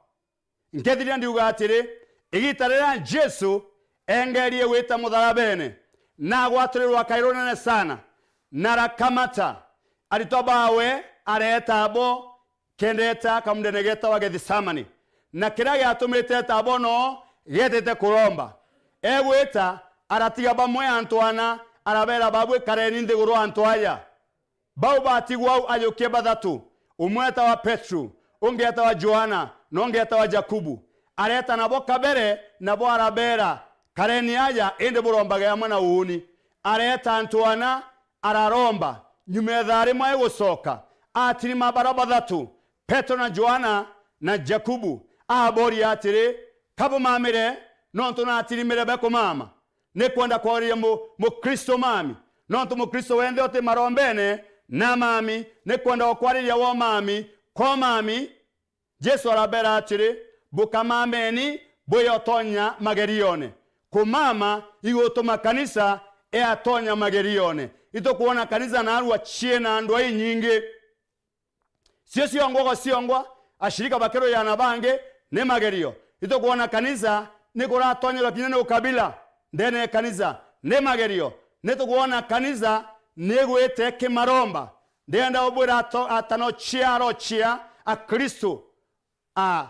Nkethiria ndiuga atiri, igiita riria Jesu engerie gwita mutharabene, na agwatirirwe akai runene sana, na arakamata aritwa baawe, areeta abo, kenda eeta kamundene geetawa Gethisemani. Na kiria giatumite eeta abo noo, geetite kuromba. Egwita, aratiga bamwe antu ana, arabeera, "Babu, ikareni nthiguru antu aja." Bau baatigwa au ajukie bathatu, umwe eetawa Petru, ungi eetawa Johana, na ungi eetawa Jakubu. Areeta nabo kabere, nabo arabeera, "Kareni aja, indi burombage amwe na uuni." Areeta antu ana, araromba. Nyuma ya ithaa rimwe aigucoka, atirima bara bathatu, Petru na Johana na Jakubu, abooria atiri, "Ka bumamire nontu natirimire bekumama?" Ni kwenda kwariria mu-, Mukristo mami. Nontu Mukristo wenthe uti marombene na mami, ni kwenda ukwariria wo mami, ko mami. Jesu arabeera atiri, "Bukamameni bwiyotonya magerione." Kumama igutuma kanisa iyatonya magerione. Itukwona kanisa naarua ciina ndwai nyingi. Cio ciongwa gwa ciongwa, ashirika bakirujana bangi ni magerio. Itukwona kanisa ni kuratonyerwa kinya ni ukabila ndene ya kanisa, ni magerio. Ni tukwona kanisa ni igwite kimaromba. Ndienda ubwira ato-, atano ciaro cia Akristo, a,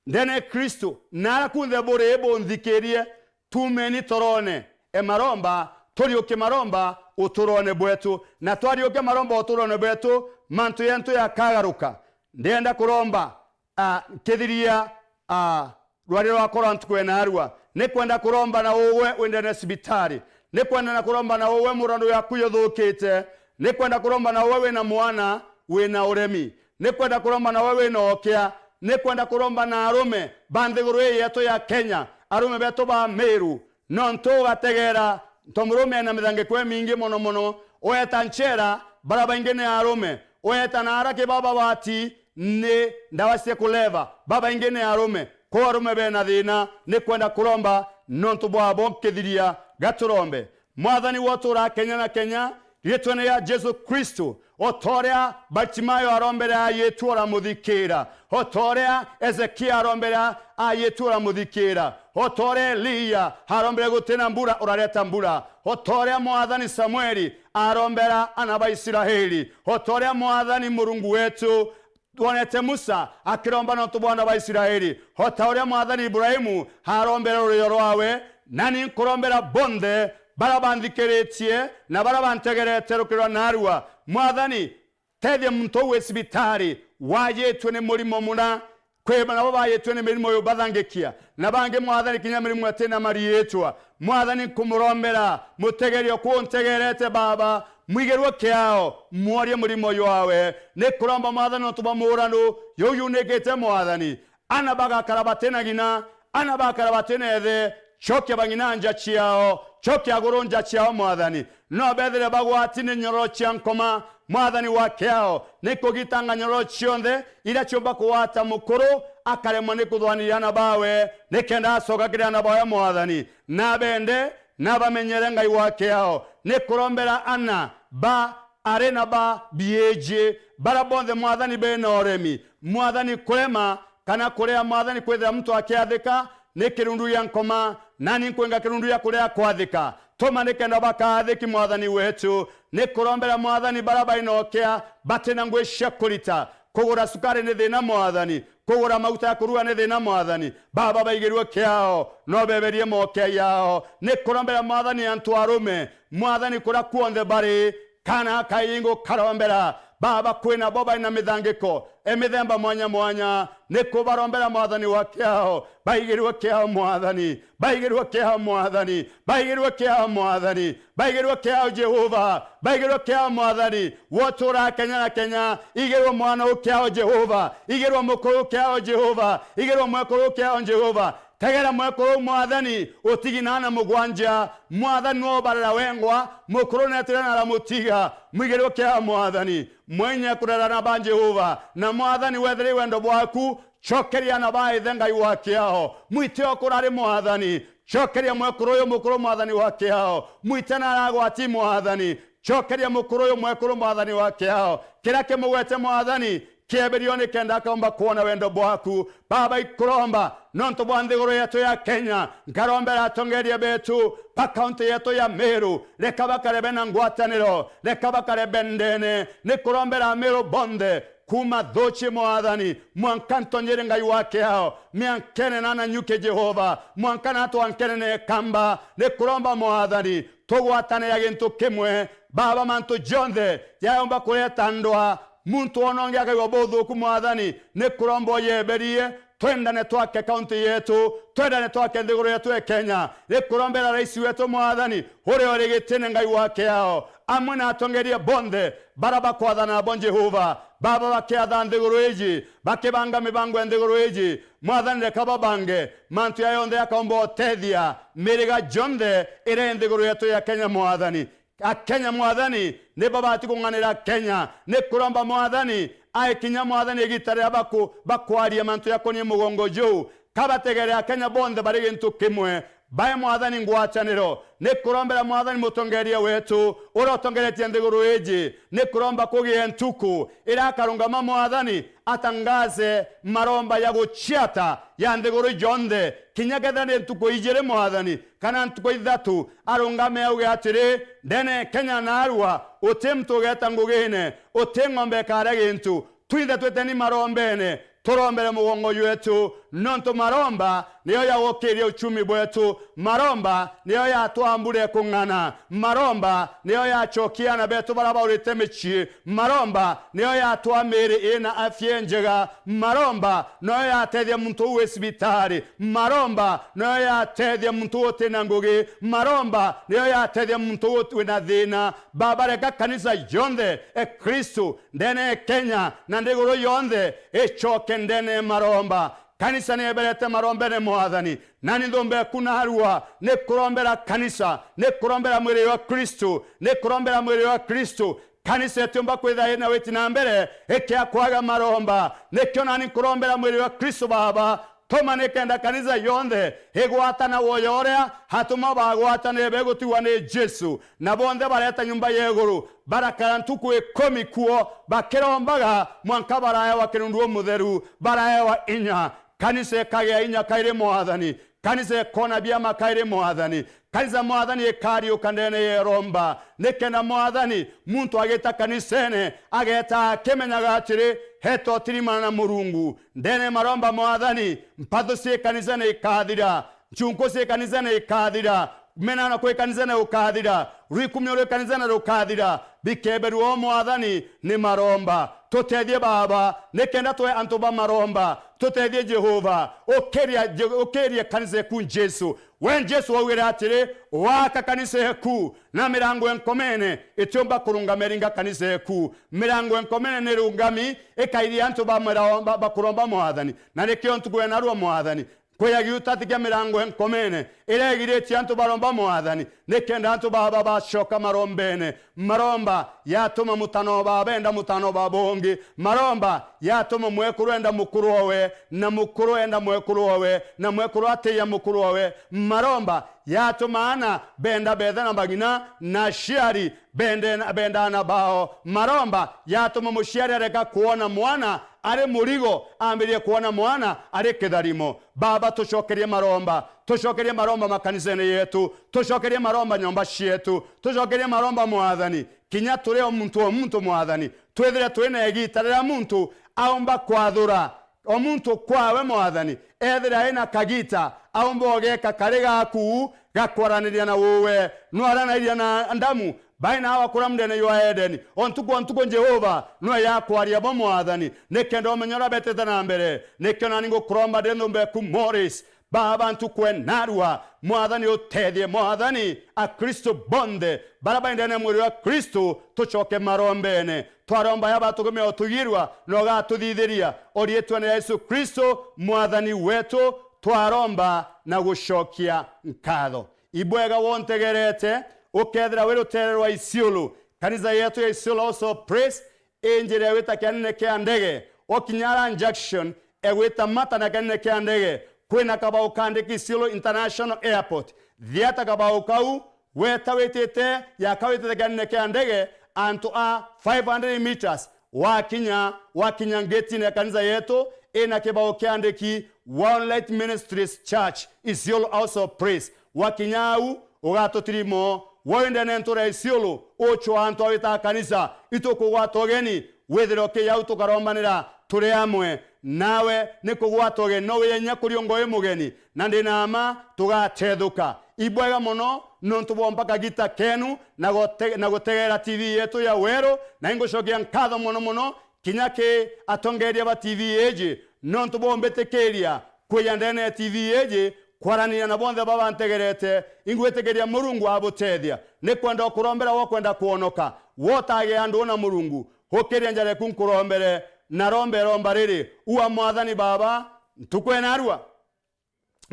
ndene ya Kristo, na ara kunthe buri bunthikirie, tumeni torone e maromba, turiukie maromba uturone bwetu. Na twariukia maromba uturone bwetu, mantu yentu yakagaruka. Ndienda kuromba, a, nkithiria, a, rwari rwakwa rwa ntuku ya naarua. Ni kwenda kuromba na uwe wi ndene ya cibitari. Ni kwenda na kuromba na uwe murano yaku yuthukite. Ni kwenda kuromba na uwe wina mwana wina uremi. Ni kwenda kuromba na uwe wina okia. Ni kwenda kuromba na arume ba nthiguru ii yetu ya Kenya, arume betu ba Meru, nontu ugategera ntomurume ena mithangiko imingi mono mono, ueta nchera, bara baingi ni arume, ueta na ara kibaba bati ni ndawa cia kuleva, babaingi ni arume, kwou arume bena thina, ni kwenda kuromba nontu bwabo nkithiria gaturombe. Mwathani wotu uraa kenya na kenya, riitwene ria Jesu Kristo, o ta uria Bartimayo arombere ayitu uramuthikiira, o ta uria Hezekia arombere ayitu uramuthikiira, o ta uria Eliya arombere gutina mbura urareta mbura, o ta uria Mwathani Samueli arombera ana ba Israeli, o ta uria Mwathani Murungu wetu twonete Musa akiromba nontu bwa ana ba Israeli, o ta uria Mwathani Ibrahimu arombera rurio rwawe, nani nkurombera bonthe bara banthikiritie na bara bantegerete rukiri rwa naarua. Mwathani, tethia muntu uu wi cibitari, wajitue ni murimo muna, kwi nabo bajitue ni mirimo yubathangikia, na bangi, Mwathani, kinya mirimo itina mariitwa. Mwathani, nkumurombera, mutegerio kuu ntegerete, Baba, mwigirue kiao, mworie murimo jwawe. Ni kuromba, Mwathani, nontu bwa muurano juu junikite, Mwathani. Ana bagakara batina ng'ina, ana bagakara batina ithe, cokia bang'ina nja ciao, cokia aguru nja ciao, Mwathani. No bethire bagwati ni nyororo cia nkoma, Mwathani wa kiao, ni kugitanga nyororo cionthe iria ciumba kugwata mukuru, akaremwa ni kuthwaniria ana bawe, nikenda acoka kiri ana bawe, Mwathani. Na bende, na bamenyere Ngai wa kiao. Ni kurombera ana ba ari na ba B A G, bara bonthe, Mwathani, bena uremi. Mwathani, kurema kana kuria, Mwathani, kwithira muntu akiathika ni kirundu gia nkoma, nani nkwenga kirundu gia kuria kwathika. Tuma nikenda bakaathiki, Mwathani wetu. Ni kurombera, Mwathani, bara baina ukia, batina ngui cia kurita. Kugura sukari ni thina, Mwathani. Kugura maguta ya kuruga ni thina, Mwathani. Baba, baigirue kiao, no beberie mokia yao. Ni kurombera, Mwathani, antu arume, Mwathani, kuria kuonthe bari, kana kaingu karombera. Baba, kwina bo bari na mithangiko e mithemba mwanya mwanya, ni kubarombera, Mwathani wa kiao. Baigirue kiao, Mwathani. Baigirue kiao, Mwathani. Baigirue kiao, Mwathani. Baigirue kiao, Jehova. Baigirue kiao, Mwathani. Wotura kenya na kenya. Igirue mwana u kiao, Jehova. Igirue mukuru u kiao, Jehova. Igirue mwekuru u kiao, Jehova. Tegera mwekuru u, Mwathani, utigi na ana mugwanja. Mwathani, no barera wengwa, mukuru netire na aramutiga. Mwigirue kiao, Mwathani. Mwenye kurera na ba, Jehova. Na, Mwathani, wethire wendo bwaku, cokeria ana ba ithe, Ngai wa kiao. Mwite o kurari, Mwathani. Cokeria mwekuru uyu mukuru, Mwathani wa kiao. Mwite na aragwati, Mwathani. Cokeria mukuru uyu mwekuru, Mwathani wa kiao. Kiria kimugwete, Mwathani, kieberio nikenda akaumba kwona wendo bwaku. Baba, ikuromba nontu bwa nthiguru yetu ya Kenya, nkarombera atongeria betu ba kaunti yetu ya Meru, reka bakare bena ngwataniro, reka bakare bendene. Nikurombera Ameru bonthe, kuuma Thuchi, Mwathani, mwanka Ntonyiri, Ngai wa kiao, miankene na Nanyuki, Jehova, mwanka na twankene na Ikamba. Nikuromba, Mwathani, tugwatanira gintu kimwe. Baba, mantu jonthe jayomba kureta ndwaa, muntu ona ungi akaigua buthuku, Mwathani, nikuromba uyeberie, twendane twake kaunti yetu, twendane twake nthiguru yetu ya Kenya. Nikurombera rais wetu, Mwathani, uria uri gitine, Ngai wa kiao, amwe na atongeria bonthe bara bakwathana nabo, Jehova. Baba, bakiatha nthiguru iji, bakibanga mibango ya nthiguru iji, Mwathani, reka babange mantu ya yonthe yakaumba utethia miriga jonthe iria i nthiguru yetu ya Kenya, Mwathani. Akenya, Mwathani, ni babati kung'anira Kenya. Nikuromba, Mwathani, aikinya, Mwathani, igita riria baku-, bakwaria mantu jakonie mugongo juu, kabategere Akenya bonthe bari gintu kimwe, bae, Mwathani, ngwataniro. Nikurombera, Mwathani, mutongeria wetu uria utongeretie nthiguru iji. Nikuromba kugie ntuku iria akarungama, Mwathani, atangaze maromba ya guciata ya nthiguru jonthe, kinya kethira ni ntuku ijiri, Mwathani, kana ntuku ithatu, arungame auge atiri, ndene Kenya naarua, uti muntu ugeta ngugine, uti ng'ombe ikaria gintu. Twinthe twiteni marombene, turombere mugongo jwetu, nontu maromba niyo yagukiria uchumi bwetu, maromba niyo yatwaa mbura ikung'ana, maromba niyo yacokia aana betu baria baurite micii, maromba niyo yatwaa miiri ina afya injega, maromba niyo yatethia muntu uu wi cibitari, maromba niyo yatethia muntu uu utina ngugi, maromba niyo yatethia muntu uu wina thina. Baba, reka kanisa yonthe e Kristu ndene e Kenya na nthiguru yonthe icoke ndene e maromba. Kanisa nieberete marombene, Mwathani, nani nthumbe eku narua, nikurombera kanisa, nikurombera mwiri jwa Kristu, nikurombera mwiri jwa Kristu. Kanisa itiumba kwithira ina witi na mbere ikia kwaga maromba. Nikio nani nkurombera mwiri jwa Kristu, Baba, tuma nikenda kanisa yonthe igwatana woyo uria atuma bagwatanire begutigwa ni Jesu, na bonthe bareta nyumba ya iguru, barakara ntuku ikumi kuo bakirombaga, mwanka baraewa kirundu umutheru, baraewa inya. Kanisa ikagia inya kairi, Mwathani. Kanisa ikona biama kairi, Mwathani. Kanisa, Mwathani, ikariuka ndene ya iromba. Nikenda, Mwathani, muntu agita kanisene, ageta akimenyaga atiri, heta utirimana na Murungu. Ndene ya maromba, Mwathani, mpathu cia kanisa ni ikathira, nchunku cia kanisa ni ikathira, kumenana kwi kanisa ni gukathira, rwikumio rwi kanisa ni rukathira, bikeberua o, Mwathani, ni maromba. Tutethie, Baba, nikenda twe antu ba maromba. Tutethie, Jehova, ukiria Je-, ukirie kanisa eku Jesu. We Jesu waugire atiri, waka kanisa eku, na mirango enkomene itiumba kurungama iringa kanisa eku. Mirango enkomene ni rungami, ikairia antu ba mira-, ba, ba kuromba, Mwathani. Na nikio ntuku ya narua, Mwathani, kwija giutati kia mirango enkomene iria igiritie antu baromba, Mwathani, nikenda antu baba bacoka marombene. Maromba yatuma mutano baba enda mutano baba ungi. Maromba yatuma mwekuru enda mukuru owe, na mukuru enda mwekuru owe, na mwekuru atiya mukuru owe. Maromba yatuma ana benda betha na bang'ina na aciari bende-, benda ana bao. Maromba yatuma muciari areka kwona mwana ari murigo, ambirie kwona mwana ari kitharimo. Baba, tucokerie maromba, tucokerie maromba makanisene yetu, tucokerie maromba nyomba cietu, tucokerie maromba, Mwathani, kinya turi o muntu o muntu, Mwathani, twithire twi na igita riria muntu aumba kwathura o muntu kwawe, Mwathani, ethira ena kagita, aumba ugeka kari gaku gakwaraniria na uwe. Nwaranairia na Adamu, bai na Hawa kuria mundene jwa Edeni. O ntuku o ntuku, Jehova, nwe yakwaria bo, Mwathani, nikenda umenye uria betete na mbere. Nikio nani ngukuromba ndi nthumbe eku Morris. Baba, ntuku e narua, Mwathani, utethie, Mwathani, Akristu bonthe baria bai ndene ya mwiri wa Kristu, tucoke marombene. Twaromba yaba tukumia utugirwa na ugatuthithiria. O riitwene ria Yesu Kristo, Mwathani wetu, twaromba na gucokia nkatho. Ibwega wontegerete, ukethira wi rutere rwa Isiolo. Kanisa yetu ya Isiolo House of Praise i njira ya gwita kianene kia ndege. Okinya ara junction egwita mata na kianene kia ndege, kwina kabao kandiki Isiolo International Airport. Thiata kabao kau, weta witite, yaka witite kianene kia ndege, antu a five hundred meters, Wakinya, wakinya ngetine ya kanisa yetu ina kibao kiandiki One Light Ministries Church, Isiolo House of Praise. Wakinya au, ugatutirimo, wendene ntura ya Isiolo, ucwa antu awita kanisa, itukugwata ugeni, withire ukija au tukarombanira turi amwe nawe. Ni kugwata ugeni, no winya kuriunga wi mugeni, na ndi na mma tugatethuka. Ibwega mono nontu bwa mpaka gita kenu na gote-, na gutegera T V yetu ya Weru, na ingucokia nkatho mono mono kinya ki atongeria ba T V iji, nontu bwa umbitikiria kwija ndene ya T V iji, kwaraniria na bonthe babantegerete. Ingwitikiria Murungu abutethia. Ni kwenda ukurombera, wokwenda kwonoka, wotagia andu na Murungu, ukiria njara eku nkurombere, na rombe romba riri, ua Mwathani Baba, ntuku ena arua,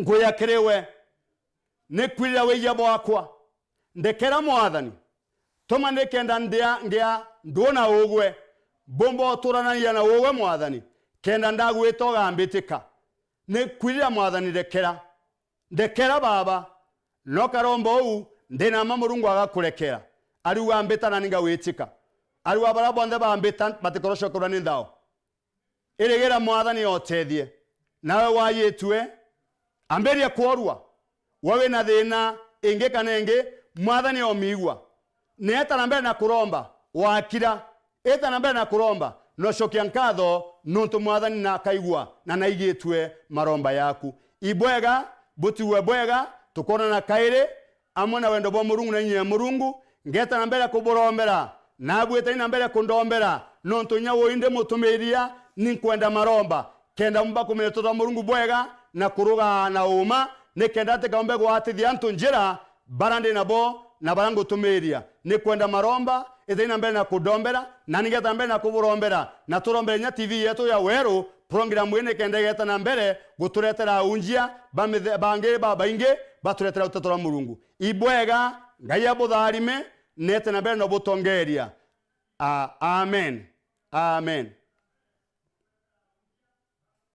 nguya kiri we, ni kwirira wiya bwakwa. Ndekera Mwathani, tuma nikenda ndia, ngia ndwona ugwe, mbumba uturanania na ugwe Mwathani, kenda ndagwita ugambitika. Ni kwirira Mwathani, ndekera. Ndekera Baba, no karomba uu, ndi na mma Murungu agakurekera. Ariuga mbita nani ngawitika. Ariuga baria bonthe bambita batikorocokerwa ni nthao. Irigira Mwathani otethie. Nawe wayitue, ambiria kworua. We wina thina ingi kana ingi, Mwathani omiigua. Ni eta na mbere na kuromba, wakira. Eta na mbere na kuromba, nocokia nkatho nontu Mwathani na akaigua na naigitue maromba yaku. Ibwega, butiwe bwega, tukonana kairi, amwe na wendo bwa Murungu na inya ya Murungu, ngeta na mbere kuburombera, nabu etani na mbere kundombera, nontu inya woi ndi mutumiria, ni nkwenda maromba, kenda mumba kumenya twa Murungu bwega na kurugaa na uma, ni kenda ntikaumbe gwatithia antu njira, bara ndi nabo na bara ngutumiria. Ni kwenda maromba, etani na mbere na kundombera, na ni ngeta na mbere na kuburombera, na turombere inya T V yetu ya Weru, program ii ni kenda igeta na mbere guturetera aunjia ba mithe-, bangi babaingi baturetera uteto bwa Murungu. Ibwega, Ngai abutharime, nete na mbere na ubutongeria. A-, amen. Amen.